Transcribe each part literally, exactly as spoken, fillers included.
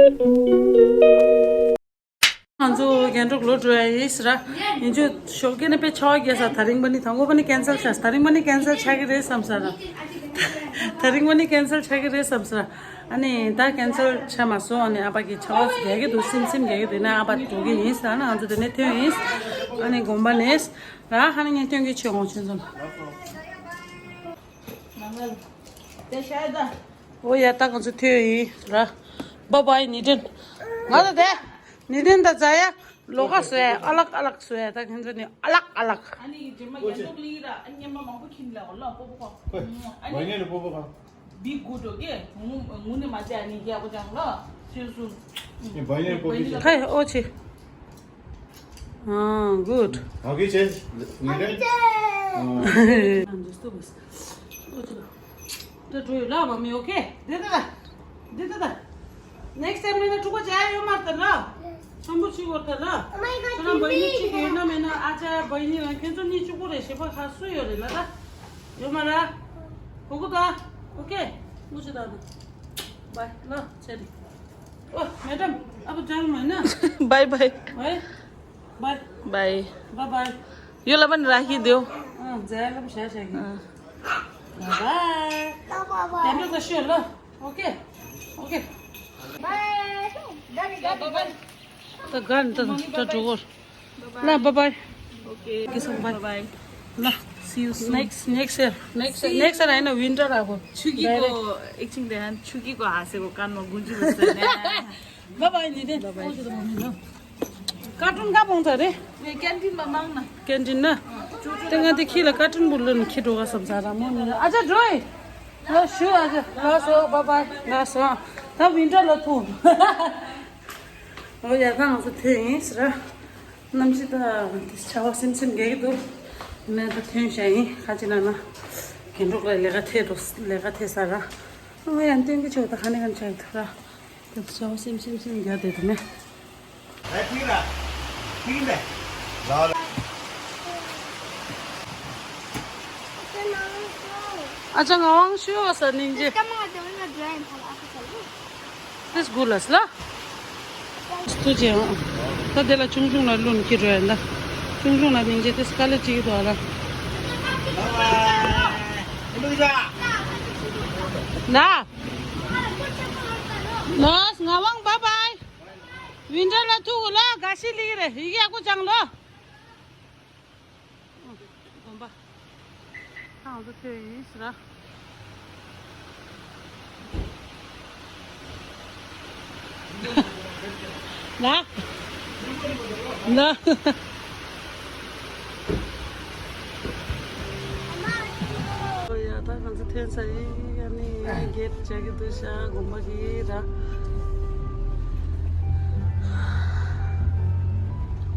ང་ཚོ་རྒྱན་དྲུག་ལོ་འགྲོ་ཡ་ཡིན་ཟེར་ར། ཡིན་ཆོས་ཞོགས་ཀས་ནས་དཔེ་ཆར་པ་རྒྱག་ས། ད་རིང་པ་ནི་དང་པོ་པ་ནི་ཀན་སེལ་བྱས། ད་རིང་པ་ནི་ཀན་སེལ་ཆགས་ཀྱི་རེད་བསམ་ས་ར། ད་རིང་པ་ནི་ཀན་སེལ་ཆགས་ཀྱི་རེད་བསམ་ས་ར། ཨ་ནི་ད་ཀན་སེལ་ཆགས་མ་སོང་། ཨ་ནི་ཨ་ཕ་གིས་ཆར་པ་རྒྱག་གི་འདུག་སིམ་སིམ་རྒྱག་གི་འདུག་ན་ཨ་ཕ་འགྲོ་གི་ཡིན་ཟེར་ན། ང་ཚོ་དེ་ནས་ཐོན་ཡིན། ཨ་ནི་དགོན་པ་ནས་ར། ཧ་ནི་ངས་སྟོན་གྱི་ཆོས་ངོ་ཆུན་ཚོ། ཨོ་ཡ། ད་ང་ཚོ་ཐོན་ཡིན་ར། བཱའི་བཱའི་ནི་ཏན། ང་ཚོ་དེ་ནི་ཏན་དང་ཛ་ཡ་ལོགས་ཀ་བཟོས། ཨ་ལག་ཨ་ལག་བཟོས། ད་ཁྱེད་ཚོ་ནི་ཨ་ལག་ཨ་ལག་ཨ་ནི་རྗེས་མ་རྒྱན་དྲུག་ལི་ར། ཨ་ནི་སྙེ་མ་མང་པོ་ཁྱེར་ལ་འོ་ལ་སྤོ་བོ་ཁོ། ཨ་ནི་བཱའི་ནི་ལ་སྤོ་བོ་ཁོ། བི་གུ་ཏོ་ཀེ། ངུ་ངུ་ནི་མ་བྱ་ནི་ཀེ་ཨ་ཁོ་ཅང་ལ་ཆོས་སུ། ཨ་ནི་བཱའི་ནི་ལ་སྤོ་བོ་ཁོ། ཧེ་ཨོ་ཆི། ཨ་གུཌ། ཨོ་ཀེ་ཆེ། ནི་ཏན། ཨ། ད་འགྲོ་ཡོད་ལ་བ་མི་ཨོ་ཀེ། དེ་ད་ད། དེ་ད་ད། ནེགསི་ཊའིམ་ལ་ན་ཕྲུ་གུ་བྱ་ཡོད་མ་རེད་ད་ལ། ཚང་པོ་ཅིག་ཡོད་ད་ལ། ཁྱོད་རང་བཱའི་ནི་ཅིག་ཡོད་ན་མེད་ན། ཨ་ཅག་བཱའི་ནི་རང་ཁྱེད་ཚོ་གཉིས་གཅིག་པོ་རེད། གཞན་པ་ག་སུ་ཡོད་རེད་ལ་ད། ཡོད་མ་ར། གོ་གོ་ད། ཨོ་ཀེ། མུ་ཅི་ད་ད། བཱའི་ལ་ཆེ་རེད། ཨོ་མེ་ཌམ། ཨ་བ་ཇལ་མ་ན། བཱའི་བཱའི། བཱའི། བཱའི། བཱའི། བཱའི་བཱའི། ཡོད་ལ་མ་ནི་ར་ཧི་དེའོ། ཨ་ཛ་ལམ་ཤ་ཤ་གི། ཨ། བཱའི་བཱའི། དེ་འདྲ་ད་ཤོད་ལ། ཨོ་ཀེ། ཨོ་ཀེ། བཱའི་བཱའི། ད་ག་ནི་ད་ད་འགྲོ་གོ། ལ་བཱའི་བཱའི། ཨོ་ཀེ། ཨོ་ཀེ་སོ་བཱའི། བཱའི་བཱའི། ལ། See you soon. Next, next year. Next, next year, I know winter ལ་གོ། ཆུ་གི་གོ་ཨེག་ཆིང་དེ་ཧན་ཆུ་གི་གོ་ཧ་སེ་གོ་ཀན་མོ་གུན་ཅི་གོ་སེ་ནེ། བཱའི་བཱའི་ནི་ཏན། ཨོ་ཅི་ད་མི་ནོ། ཀར་ཊུན་ག་པོང་ཚ་རེད། ངས་ཀན་ཊིན་མ་མང་ན། ཀན་ཊིན་ན། ཏེ་ང་དེ་ཁྱི་ལ་ཀར་ཊུན་བུ་ལོན་ཁྱི་འགྲོ་ག་བསམ་ས་ར་མོ་ནི། ཨ་ཅག་འགྲོ་ཡི། ལ་ཞུ་ཨ་ཅག་ལ་སོ་བཱའི་བཱའི་ལ་སོ། ད་ཝིན་ཊར་ལ་ཐུག་ཨོ་ཡ་ད་ང་ཚོ་ཐོན་ཡིན་ཟེར་ར། གནམ་གཤིས་ད་ཆར་པ་སིམ་སིམ་རྒྱག་གི་འདུག་ནས་ད་ཐོན་བཞག་ཡིན། ཁ་ཅིག་ན་ན་རྒན་འབྲོག་ལ་ལས་ཀ་ཐེ་འགྲོ། ལས་ཀ་ཐེ་ས་ར། ཨོ་ཡ་སྟོན་གི་ཆོག་ད་ཁ་ནས་ག་ནས་ཆགས་ཐུབ་ར། ད་ཆར་པ་སིམ་སིམ་སིམ་རྒྱག་བསྡད་འདུག་ནས། ཨེ་ཐིག་ར། ཐིག་འདི། ལ་ལ། ཨ་ཅག་ང་དབང་ཞུ་བ་ས་ནིང་ཇེ། This good ལ་སླ། སྟུ་ཅེ། ད་དེ་ལ་ཆུང་ཆུང་ལ་བླུན་ཁྱི་འགྲོ་ཡ་ད། ཆུང་ཆུང་ལ་ནིང་ཇེ་དེ་སྐ་ལེ་ཅིག་འདུག་ཨ་ལ། ལ། ལོས་ང་དབང་བཱའི་བཱའི། ཝིན་ཊར་ལ་ཐུག་གོ་ལ་ག་ཤི་ལི་རེད། ཡི་གེ་ཡག་པོ་སྦྱང་ལོ། དགོན་པ། ང་ཚོ་ཐོན་ཡིན་ཟེར་ར། ལ། ལ། ཨོ་ཡ་ད་ང་ཚོ་ཐོན་ཚར་ཡིན། ཨ་ནི་གེ་ཊི་བྱ་གི་འདུག་ཤག་དགོན་པ་གི་ར།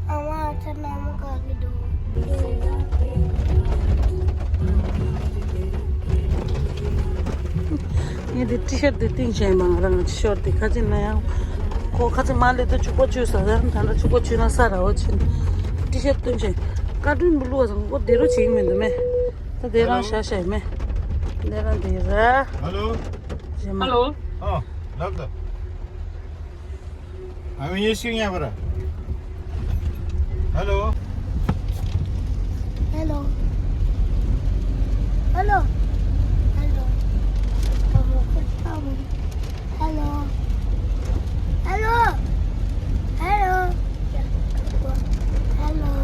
ཨ་མ་ཨ་ཅག་ནང་མོ་ག་གི་འདུག་ངས་འདི་ཊི་ཤར་ཊི་འདི་བཏིང་བྱས་མ། ང་རང་ཊི་ཤར་ཊི་འདི་ཁ་ཅིག་ན་ཡང་ཁོ་ཁ་ཅིག་མ་ལེ་དུ་ཕྱུག་པོ་བཅུས་ས་ར། ད་ལྟ་ཕྱུག་པོ་བཅུས་ན་ས་ར་འོ་ཕྱིན། ཊི་ཤར་ཊི་བཏིང་བྱས་ཀར་ཊུན་བུ་ལུ་བ་ཟང་ཁོ་དེ་རུ་བྱེད་ཀྱི་མི་འདུག་མེ། ད་དེ་རང་ཤ་ཤ་ཡིན་མེ། དེ་རང་དེ་ར། ཧ་ལོ། རྗེས་མ། ཧ་ལོ། ཨོ། ལབ་ད། ཨ་མི་ཡེ་ཤེས་ཉག་པ་ར། ཧ་ལོ། ཧ་ལོ། ཧ་ལོ། ཧ་ལོ། ཧ་ལོ། ཧ་ལོ། ཧ་ལོ། ཧ་ལོ།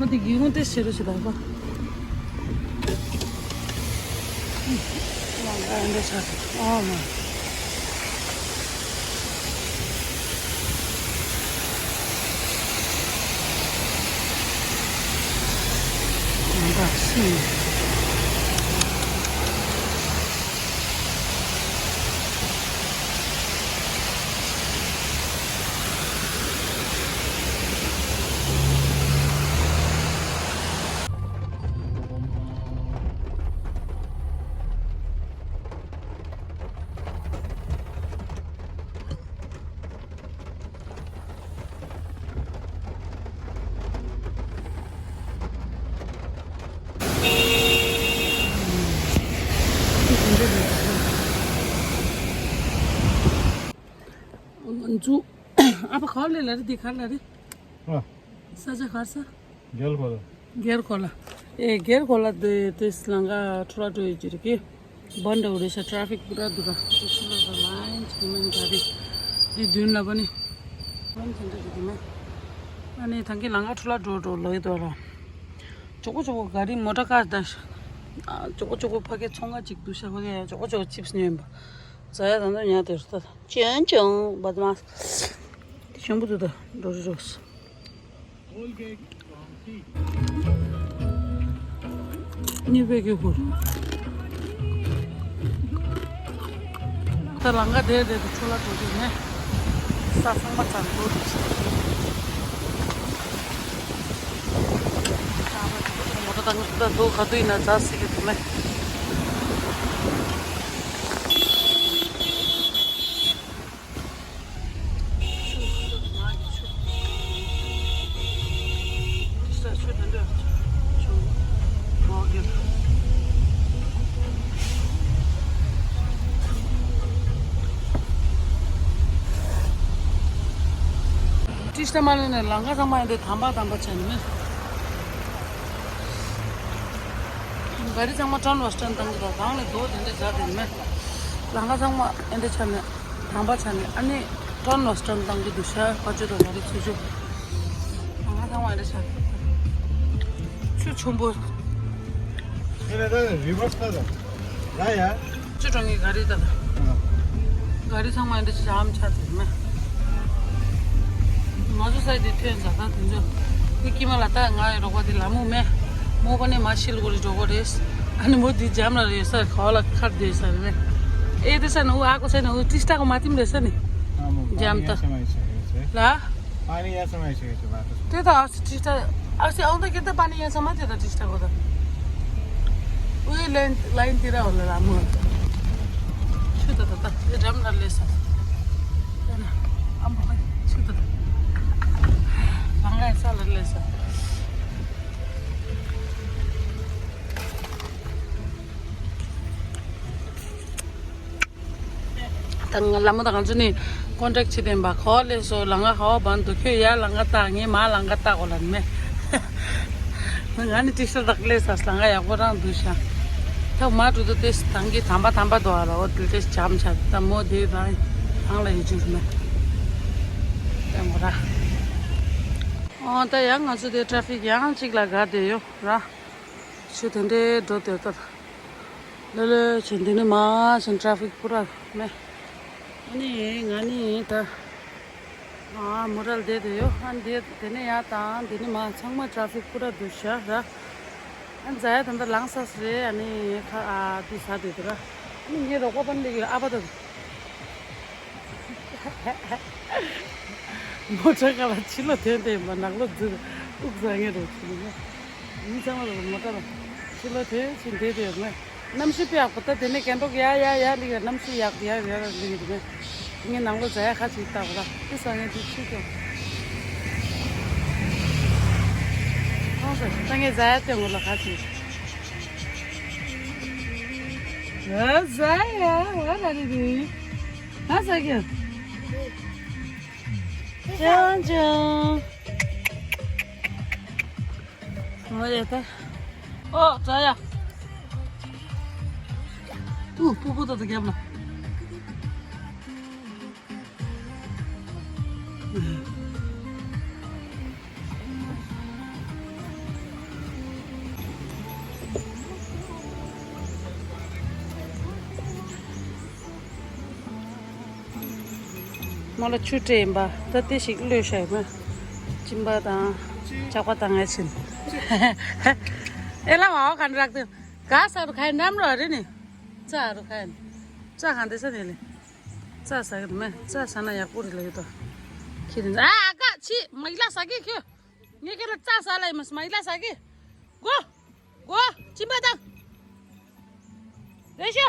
མ་དེ་གི་ཧུང་ཏེ་ཤེ་རུ་ཤི་དང་པ། ཨོ་མ། འཛུ། ཨ་ཕ་ག་ལེ་ལ་རི་འདི་ག་ལ་རི། ཨ། ས་ཆ་གར་ས། རྒྱལ་ཁོ་ལ། རྒྱལ་ཁོ་ལ། ཨེ་རྒྱལ་ཁོ་ལ་དེ་དེ་ལང་ཀ་ཁྲོ་ལ་འགྲོ་ཡི་ཅི་རི་ཀི། བན་ཌ་འུ་རེ་ཤ་ཊ་ར་ཕིག་པུ་ར་དུ་ར། དེ་ཚོ་ལ་ལ་ལའིན་ཆེན་མོ་ནི་ག་རི། འདི་མདུན་ལ་བ་ནི། བན་ཆེན་འདྲ་རི་དུ་མེ། ཨ་ནི་ཐང་གི་ལང་ཀ་ཁྲོ་ལ་འགྲོ་འགྲོ་ལོ་ཡི་དོ་ར། ཅོ་གོ་ཅོ་གོ་ག་རི་མོ་ཊ་ཀ་ད། ཅོ་གོ་ཅོ་གོ་ཕ་གི་ཚོང་ང་ཅིག་དུ་ཤ་གོ་ཡ། ཅོ་གོ་ཅོ་གོ་ཅིབས་ཉོས་པ། ཛ་ཡ་ད་ནོ་ཉ་དེ་རུ་ད། ཅོན་ཅོན་བ་དམ། དེ་ཞོན་པོ་དུ་ད་འགྲོ་རི་རོགས། གཉིས་པའི་གི་ཧུར། ད་ལང་ཀ་དེར་དེར་དུ་ཁྲོ་ལ་འགྲོ་དུས་ནས། ས་ཚང་མ་ཚང་འགྲོ་དུས། མོ་ཊ་དང་ད་དུ་ག་དུས་ཡིན་ན་ཛ་སི་གི་དུ་མེ། ཏིས་ཏ་མ་ལེ་ནས་ལང་ཀ་ཚང་མ་ཡིན་དེ་དམ་པ་དམ་པ་བྱས་ནས་མེད། ག་རི་ཚང་མ་ཊོན་ཝེ་སི་ཊརན་བཏང་གི་འདུག་གང་ལས་རྡོ་དེ་འདྲ་བཞག་དེ་མེད། ལང་ཀ་ཚང་མ་ཨེ་འདྲ་ཆ་ནས་དམ་པ་ཆ་ནས་ཨ་ནི་ཊོན་ཝེ་སི་ཊརན་བཏང་གི་འདུག་ཤ་ཕ་ཆུ་དང་ག་རི་ཆུ་ཆུ། ལང་ཀ་ཚང་མ་ཨེ་འདྲ་ཆ། ཆུ་ཆེན་པོ། ཁྱེད་རང་ད་རི་ཝར་སི་ད་ད་ཡ། ཆུ་གྲོང་གི་ག་རི་ད་ད། ག་རི་ཚང་མ་ཨེ་འདྲ་ཆ་ཆ་ཆ་དེ་མེད། ང་ཚོ་སའི་དེ་ཐོན་ཟ་ཁང་དེ་ཚོ། ཁོས་ཀྱི་མ་ལ་ལྟ་ང་ཡི་རོགས་པ་དེ་ལ་མོ་མེ། མོ་ཁོ་ནས་མ་ཤི་ལ་གོ་རི་འགྲོ་གོ་རེད། ཨ་ནི་མོ་དེ་འཇམ་ལ་རེད་ས་ག་བ་ལ་ཁར་དེ་ས་རེད། ཨེ་དེ་ས་ནི་འུ་ཨ་ཀོ་ས་ནི་འུ་ཏིས་ཏ་གོ་མ་ཏིམ་རེད་ས་ནི། འཇམ་ཏ། ལ། དེ་ད་ཨ་སི་ཏིས་ཏ། ཨ་སི་ཨང་ད་ཀེ་ད་པ་ནི་ཡ་ས་མ་དེ་ད་ཏིས་ཏ་གོ་ད། ཨུའི་ལན་ལ་ཡིན་དེ་ར་འོ་ལ་ལ་མོ། ཆུ་ད་ད་ད་དེ་འགྲམ་ལ་ལས་ས། དེ་ན་ཨ་མ་ཆུ་ད་ད། ལང་ཀའི་ས་ལ་ལས་ས། ད་ང་ལ་མོ་ད་ང་ཚོ་ནི་ཀོན་ཊེག་བྱེད་དེན་པ་གོ་ལས་སོ་ལང་ཀ་ཧ་བ་བན་དུ་ཁྱོད་ཡ་ལང་ཀ་ལྟ་ངས་མ་ལང་ཀ་ལྟ་གོ་ལ་ནི་མེ། ང་ནི་ཏིས་ཏ་དག་ལས་ས་ལང་ཀ་ཡག་པོ་རང་འདུག་ཤ། ད་མ་འགྲོ་དུ་ཏེ་སི་ཐང་གི་དམ་པ་དམ་པ་འདུག་ཨ་ལ་འོ་དུ་ཏེ་སི་ཇམ་ཆ་ད་མོ་དེ་རང་ཐང་ལ་ཡི་ཅུ་མེ། ད་མོ་ར། ཨོ་ད་ཡང་ང་ཚོ་དེ་ཊ་ར་ཕིག་ཡང་གཅིག་ལ་དགའ་བསྡད་ཡོད་ར། ཆུ་དེ་འདྲའི་འགྲོ་དེ་ལྟར། ལོ་ལོ་ཆེན་འདི་ནི་མ་ཆེན་ཊ་ར་ཕིག་པུ་ར་མེ། ཨ་ནི་ང་ནི་ད། ཨ་མོ་རལ་དེ་དེ་ཡོད་ཨ་འདི་དེ་ནི་ཡ་དང་འདི་ནི་མ་ཚང་མ་ཊ་ར་ཕིག་པུ་ར་འདུག་ཤ་ར། ཨ་ཛ་ཡ་ད་ད་ལངས་ས་སི་རེད་ཨ་ནི་ཁ་ཨ་དེ་ས་དེ་དེ་ར། ཨ་ནི་ངའི་རོགས་པ་པན་ལེགས་ཡོད་ཨ་པ་ད། མོ་ཊ་ཁ་ལ་ཕྱི་ལོགས་ཐོན་ཏེ་མ་ནག་ལོ་འཛུལ་དབུགས་ཟ་ངེས་རོགས་ཕྱི་ལོགས་མི་ཚང་མ་ལ་མོ་ཊ་ལ་ཕྱི་ལོགས་ཐོན་ཕྱིན་བསྡད་དེ་ཡོད་མེད། གནམ་གཤིས་དཔེ་ཡག་པོ་ད་དེ་ནས་གན་རོག་ཡ་ཡ་ཡ་ལི་ག་གནམ་གཤིས་ཡག་ཡ་ཡ་ལི་ག་དེ་ནས་ངས་ནང་ལོགས་ཛ་ཡ་ཁ་ཅིག་བཏགས་པ་ལ་དེ་ཟ་ངེས་དེ་ཕྱི་ཐོན། ཁོང་ཚོ་ད་ངས་ཛ་ཡ་ཐོན་ངོ་ལ་ཁ་ཅིག་ཨ་ཟ་ཡ་ཝ་ལ་རི་རི། ཨ་ཟ་གི། ཅང་ཅང་། ཨོ་ཡ་ད། ཨོ་ཟ་ཡ། ཨུ་སྤུ་གུ་ད་ད་རྒྱབ་ལ། མོ་ལ་ཆུ་སྤྲད་ཡིན་པ། ད་དེ་ཞིག་གློད་ཤ་ཡིན་པ། གཅིན་པ་དང་། ཇག་པ་དང་ངས་ཕྱིན། ཨེ་ལ་མ་བ་ག་འདྲ་རག་དུས། ག་ས་རུ་ཁ་ཡིན་འགྲམ་རོ་རེ་ནི། ཙ་རུ་ཁ་ཡིན། ཙ་གང་དེ་ས་ནས་ལེ། ཙ་ཟ་གི་མེད། ཙ་ཟ་ན་ཡག་པོ་རེད་ལ་ཡོད་དོ། ཁྱེད་དེ་ཨ་ཨ་ཀ་ཆི་མ་ཡི་ལ་ཟ་གི་ཁྱོད། ངས་ཁྱེད་ལ་ཙ་ཟ་ལ་ཡིན་མ་སི་མ་ཡི་ལ་ཟ་གི། གོ་གོ་གཅིན་པ་དང་། རེ་ཤོ།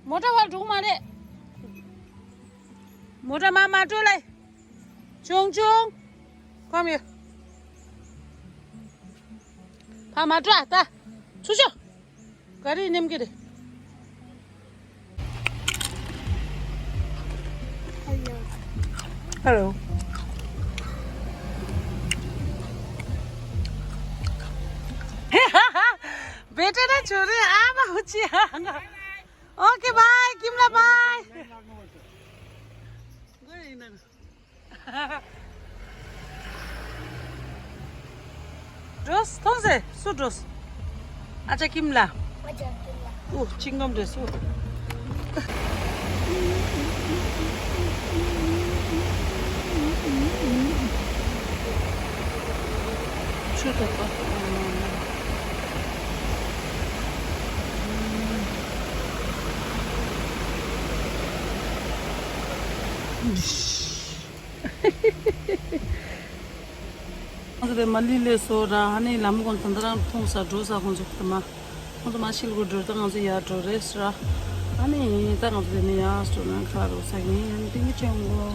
མོ་ཊ་བར་འགྲོ་གི་མ་རེད། མོ་ཊ་མ་མ་འགྲོ་ལེ། ཆུང་ཆུང་། ཁམ་ཡོད། ཕ་མ་འགྲོ་ཨ་ད། ཚུར་ཤོག་ག་རེ་ནེམ་གི་རེད། Hello. Better na chore, I'm a huchi. Okay, bye. Kimla, bye. འགྲོས་མཐོང་ཟེ་སུ་འགྲོས། ཨ་ཅག་ཁྱིམ་ལ། ཨ་ཅག་ཁྱིམ་ལ། ཨུ་ཅིང་སྒམ་འདྲེ་སུ། ཆུ་དོག་པ། ང་ཚོ་དེ་མ་ལི་ལས་སོ་ར་ཨ་ནི་ལམ་ཀོང་ད་ད་རང་མཐོང་ས་འགྲོ་ས་ཁོང་ཚོ་ད་མ། ང་ཚོ་མ་ཤིལ་གོ་འགྲོ་ད་ང་ཚོ་ཡར་འགྲོ་རེད་ཟེར། ཨ་ནི་ད་ང་ཚོ་དེ་ནས་ཡར་འགྲོ་ན་ཁ་རོ་ས་ཡིན་ཡང་ཏིང་གི་ཅང་གོ།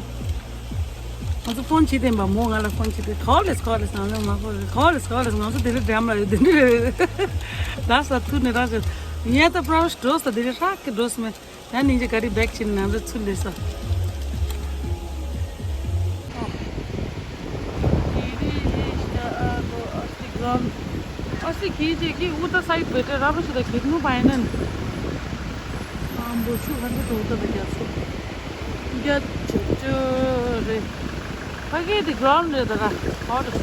ང་ཚོ་ཕོན་བྱེད་བསྟན་པ་མོ་ང་ལ་ཕོན་བྱེད་དེ་ཁོ་ལེས་ཁོ་ལེས་ང་ཚོ་མ་ཁོ་ལེས་ཁོ་ལེས་ཁོ་ལེས་ང་ཚོ་དེ་རིང་འགྲམ་ལ་ཡོད་དེ་འདྲ་རེད། ད་ས་ཐུ་ནི་ར་ཞིག་ངས་ད་པྲ་ཝ་འགྲོ་ས་དེ་རིང་ཧྲག་གི་འགྲོ་ས་མེད། ད་ནིང་ཅི་ག་རི་བེག་ཕྱིན་ནང་དུ་ཚུར་ལས་ས། ཨ་སི་ཁྱི་ཅིག་གིས་ཨུ་ད་སའི་བེ་ཏྲ་ར་བ་ཞིག་ད་ཁྱེར་ནུ་པ་ཡིན་ན། ཨམ་བོ་ཆུ་ཧ་འདི་དུ་ད་ད་རྒྱ་ཚོ། རྒྱ་ཆུ་ཆུ་རེད། ཕ་གི་དེ་གྲོན་རེད་ད་ར། ཧོ་རེད།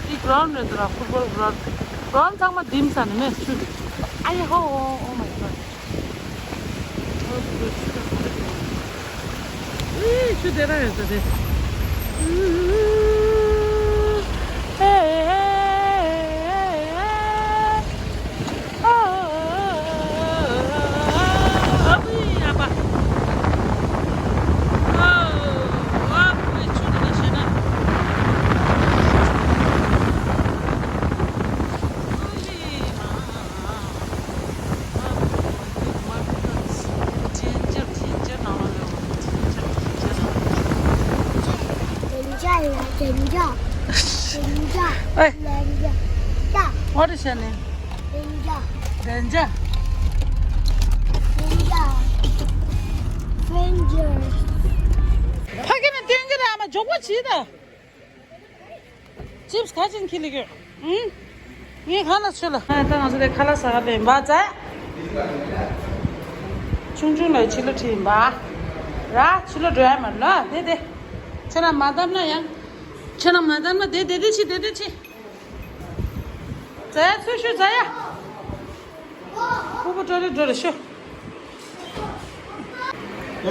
དེ་གྲོན་རེད་ད་ར། ཕུཊ་བོལ་གྲོན། གྲོན་ཚང་མ་ལྡིམ་ས་ནི་མེད་ཆུ། ཨ་ཡེ་ཧོ། Oh my god. ཨེ་ཆུ་དེ་རང་ཡོད་ས་དེ། Hey, what is your name? Danja. Danja. ཕ་གི་ནི་ཏིང་གི་ར་མ་འཇོག་པ་བྱེད་ད། ཅིབས་ཁ་ཅན་ཁྱི་ལི་གི། ཨུང་། ངས་ཁ་ལག་ཆུ་ལ། ཨ་ད་ང་ཚོ་དེ་ཁ་ལག་ཟ་ག་ཕེབས་པ་ཙ། ཆུང་ཆུང་ལ་ཕྱི་ལོགས་ཁྲིད་ཡིན་པ། ར་ཕྱི་ལོགས་འགྲོ་ཡ་མ་ལ་དེ་དེ། ཁྱོད་རང་མ་བསྡམས་ན་ཡང་། ཁྱོད་རང་མ་བསྡམས་ན་དེ་དེ་དེ་ཕྱི་དེ་དེ་ཕྱི། ཙ་ཡ་ཚུར་ཤོག་ཙ་ཡ། ཕུ་བོ་འགྲོ་རེ་འགྲོ་རེ་ཤོག་ཁ་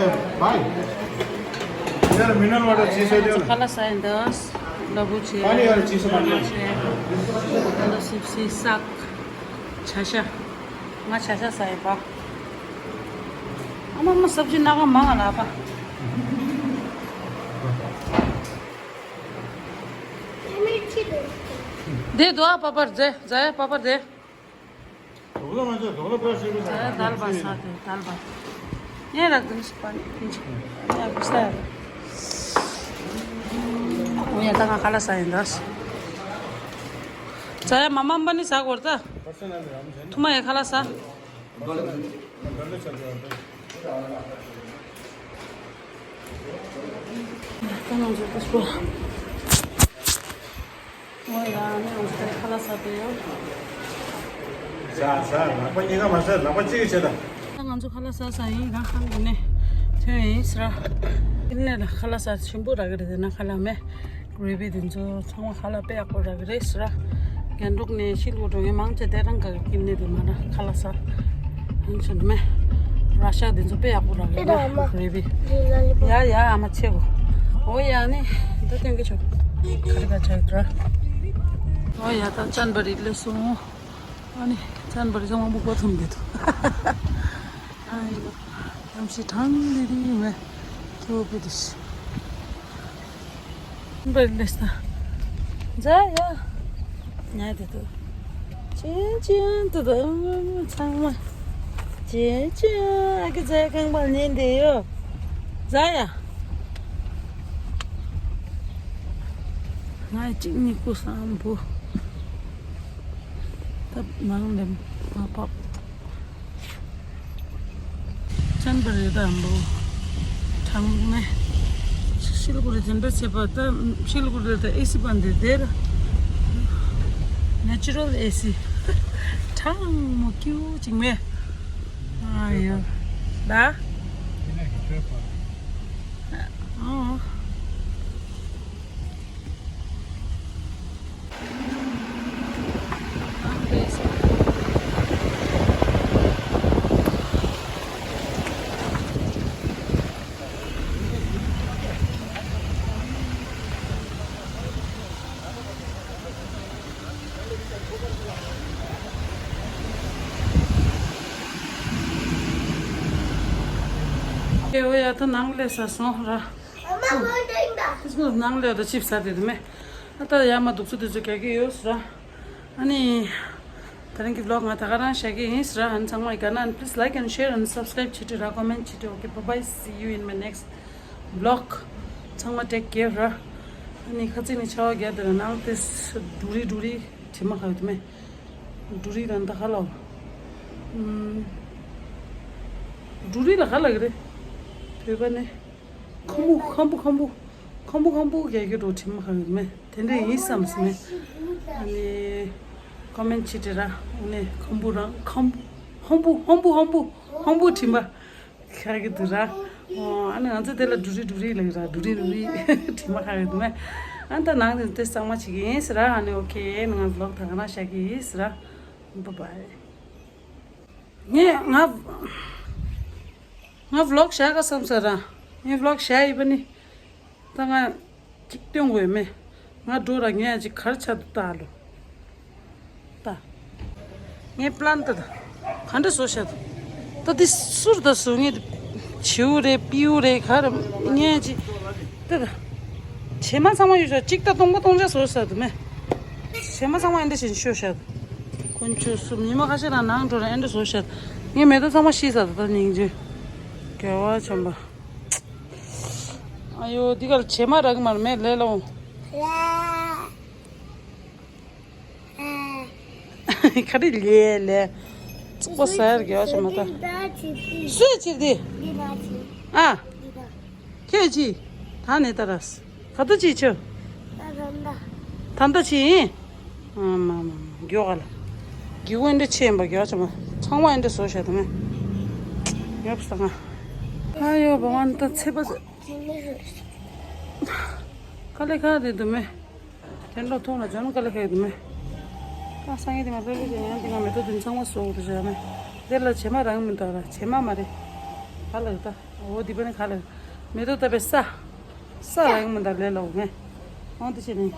ལག་ཟ་ཡིན་ད། ལ་བུ་ཆེ། ཁ་ལག་ཟ་ཡིན་ད། ད་སིབ་སི་སག་ཆ་ཤ། ང་ཆ་ཤ་ཟ་ཡིན་པ། ཨ་མ་མ་སབ་ཇི་སྣ་ཁ་མང་ང་ལ་པ། དེ་དོ་ཨ་པ་པར་ཛེ་ཛེ་པ་པར་དེ། དོག་ལ་མ་ཆ་དོག་ལ་པ་ཤེས་པ། ད་དལ་བ་ས་དེ་དལ་བ། ཡན་རག་དུ་མི་ཤི་པ་ནི་ཕིན་ཆི། ཡ་གུ་ས་ཡ། ངས་ད་ང་ཁ་ལག་ཟ་ཡིན་ད། ཙ་ཡ་མ་མམ་པ་ནི་ཟ་གོ་ར་ད། ཐུ་མ་ཡ་ཁ་ལག་ཟ། ད་ང་ཚོ་ད་ཤོག་ང་ཡང་ནས་ང་ཚོ་ཁ་ལག་ཟ་དེ་ཡོད། ཟ་ཟ་ལག་པ་གཉིས་ཀ་མ་ཟ་ལག་པ་གཅིག་གིས་བྱེད་དང་། ད་ང་ཚོ་ཁ་ལག་ཟ་ཟ་ཡིན་རང་ཁང་གི་ནས་ཐོན་ཡིན་ཟེར། ཨིན་ལེ་ལ་ཁ་ལག་ཟ་ཆེན་པོ་རག་གི་རེད་དེ་ན་ཁ་ལག་མེད། རེ་བི་དེ་ཚོ་ཚང་མ་ཁ་ལག་དཔེ་ཡག་པོ་རག་གི་རེད་ཟེར། རྒྱན་འབྲུག་ནས་ཤིལ་གོ་འགྲོ་མཁན་མང་ཆེ་དེ་རང་ག་གི་ནས་དེ་མ་ར་ཁ་ལག་ཟ། ཨང་ཆེན་མེ། ར་ཤ་དེ་ཚོ་དཔེ་ཡག་པོ་རག་གི་རེད་རེ་བི། ཡ་ཡ་ཨ་མ་ཆེ་གོ། ཨོ་ཡ་ནི་ད་སྟོན་གི་ཆོག་ག་རེ་ག་ཆག་འདྲ། ཨོ་ཡ་ད་ཅན་པ་རི་ལས་སོང་། ཨ་ནི་ཅན་པ་རི་ཚང་མ་སྨུག་པ་ཐུམ་གི་འདུག་ཨ་ཡོ། ཡམ་ཤི་ཐང་རི་རི་མེ་ཐོ་པི་དུ་ཤི། ཅན་པ་རི་ལས་ད། ཛ་ཡ། ཉལ་དེ་འདུག་ཅན་ཅན་དུ་དུ་ཚང་མ། ཅན་ཅན་ཨ་ཀི་ཛ་ཡ་རྐང་པ་ཉན་དེ་ཡོ། ཛ་ཡ། ང་གཅིག་གཉིས་ཀོ་སམ་བུ། ད་ནང་ལས་མ་བབ། ཅན་པ་རི་ད་འབོ། གྲང་མོ། ཤིལ་གུ་རི་དེ་འདྲ་བྱེད་པ་ད་ཤིལ་གུ་རི་ད་ཨེ་སི་པ་འདི་དེ་ར། ནེ་ཅུ་རལ་ཨེ་སི། གྲང་མོ་ཀིའུ་ཅིག་མེ། ཨ་ཡོ། ད། ཨོ། ཨེ་ཨོ་ཡ་ད་ནང་ལས་ས་སོང་ར། ཨ་མ་ནང་ལས་ད་ཅིབ་ཟ་དེ་དུ་མེ། ཨ་ད་ཡ་མ་དུག་སུ་དེ་ཚོ་ག་གི་ཡོད་ས་ར། ཨ་ནི། ད་རིང་གི་vlog ང་ད་ག་རང་བཞག་གི་ཡིན་ཟེར། ཨ་ནི་ཚང་མ་ཡི་ག་ན་please like and share and subscribe བྱེད་དྲི་ར། comment བྱེད་དྲི། Okay, bye bye, see you in my next vlog. ཚང་མ་take care ར། ཨ་ནི་ཁ་ཚིག་ནི་ཆ་བ་རྒྱ་དེ་ར་ནང་དེ་འབྲུ་རིགས་འབྲུ་རིགས་དྲི་མ་ཁ་ཡོད་མེ། འབྲུ་རིགས་ར་ད་ག་ལ། འབྲུ་རིགས་ལ་ག་ལ་གི་རེད། བོད་པ་ནི། ཁམ་བུ་ཁམ་བུ་ཁམ་བུ་ཁམ་བུ་ཁམ་བུ་རྒྱ་གི་འགྲོ་དྲི་མ་ཁ་ཡོད་མེ། དེ་འདྲ་ཡིན་བསམ་སི་མེ། ཨ་ནི་comment བྱེད་དྲི་ར། ཨ་ནི་ཁམ་བུ་རང་ཁམ་བུ་ཧོང་བུ་ཧོང་བུ་ཧོང་བུ་ཧོང་བུ་དྲི་མ་ཁ་གི་འདུག་ར། ཨོ་ཨ་ནི་ང་ཚོ་དེ་ལ་འབྲུ་རིགས་འབྲུ་རིགས་ལ་གི་ར། འབྲུ་རིགས་འབྲུ་རིགས་དྲི་མ་ཁ་གི་འདུག་མེ། ཨ་ནི་ད་ནང་དེ་དེ་གཙང་མ་བྱེད་ཀྱི་ཡིན་ཟེར་ར། ཨ་ནི་okay ནི་ང་vlog ད་ག་ན་བཞག་གི་ཡིན་ཟེར་ར། Bye bye. ངས་ང་ང་vlog བཞག་ག་བསམ་ས་ར། ངས་vlog བཞག་ཡིན་པ་ནི། ད་ང་ཅིག་སྟོན་དགོས་མེད། ང་འགྲོ་ར་ངས་ཅིག་གར་ཆ་དུ་ལྟ་ལོ། ད། ངས་plan ད་ད། ག་འདྲ་བཟོ་ཤ་ད། ད་འདི་སུར་ད་བཟོ་ངས་བྱིའུ་རེད་པིའུ་རེད་ག་རེ་ངས་ཅིག་ད་ད། བྱེ་མ་ཚང་མ་ཡོད་ཤ་གཅིག་ད་སྟོང་པ་སྟོང་ཆ་བཟོ་ས་དུ་མེད། བྱེ་མ་ཚང་མ་ཨེ་འདྲ་བྱེད་ཤོ་ཤ་ད། དཀོན་མཆོག་གསུམ། ཉི་མ་ཁ་ཤས་རང་ནང་འགྲོ་ར་ཨེ་འདྲ་བཟོ་ཤ་ད། ངས་མེ་ཏོག་ཚང་མ་ཤི་ས་ད་ད་སྙིང་རྗེ། དགེ་བ་ཆེན་པོ། ཨ་ཡོ་འདི་གར་བྱེ་མ་རག་མར་མེད་ལས་ལོ། ག་རེ་ལས་ལས། བཙོག་པ་ཟ་ཡར་དགེ་བ་ཆེན་པོ་ད། སུས་ཕྱིར་དེ། ཨ། ཁྱོད་ཀྱིས། ད་ནས་ད་ར། ག་ད་ཅི་ཆོ། ད་ད་ད་ད་ད་ཅི་ཡིན། ཨ་མ་མ་མ་མགྱོགས་ག་ལ། རྒྱུ་འོན་ཏེ་ཆེ་ཡིན་པ་རྒྱུ་ཆེ་མ། ཚང་མ་འོན་ཏེ་བཟོ་བྱ་དང་ངས། ཡོབ་ས་ང་། ཨ་ཡོ་བ་ང་ད་ཚེ་པ་ཚེ། དཀའ་ལས་ཁག་དེ་འདུག་མེ། དེ་འགྲོ་ཐོག་ལ་འཇོན་དཀའ་ལས་ཁག་འདུག་མེ། ཨ་སང་ངས་དེ་མ་ལྷོད་ལྷོད་ཀྱི་ཡང་དེ་ང་མེ་ཏོག་དེ་ཚང་མ་བཟོ་དགོས་བྱ་མེ། དེ་ལ་བྱེ་མ་རང་མི་འདུག་ར་བྱེ་མ་མ་རེད། ག་ལ་ད། འོ་འདི་པ་ནི་ག་ལ། མེ་ཏོག་བཏབ་པའི་ས། ས་རང་མི་འདུག་ལས་ལོག་མེ། འོ་འདི་བྱེད་ནི།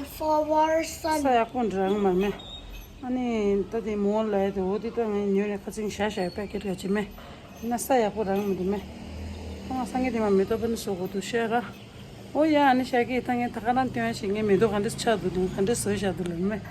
ས་ཡག་པོ་འདྲ་རང་མ་མེ། ཨ་ནི་ད་དེ་མོ་ལ་ཡ་དེ་འོ་དེ་ད་ངས་ཉོས་ནས་ཁ་ཚིག་བཞག་བཞག་པའི་ཀེ་ཊི་ག་ཅི་མེ། ན་ས་ཡག་པོ་རང་མི་འདུག་མེ། ད་ང་སང་ངས་དེ་མ་མེ་ཏོག་པ་ནི་བཟོ་དགོས་འདུག་ཤེས་ར། འོ་ཡ་ཨ་ནི་ཤ་ཀི་ད་ངས་ད་ག་རང་སྟོན་ཞིག་ངས་མེ་ཏོག་ག་འདྲས་ཆགས་འདུག་ནི་ག་འདྲས་བཟོས་བཞག་འདུག་ལ་མེ།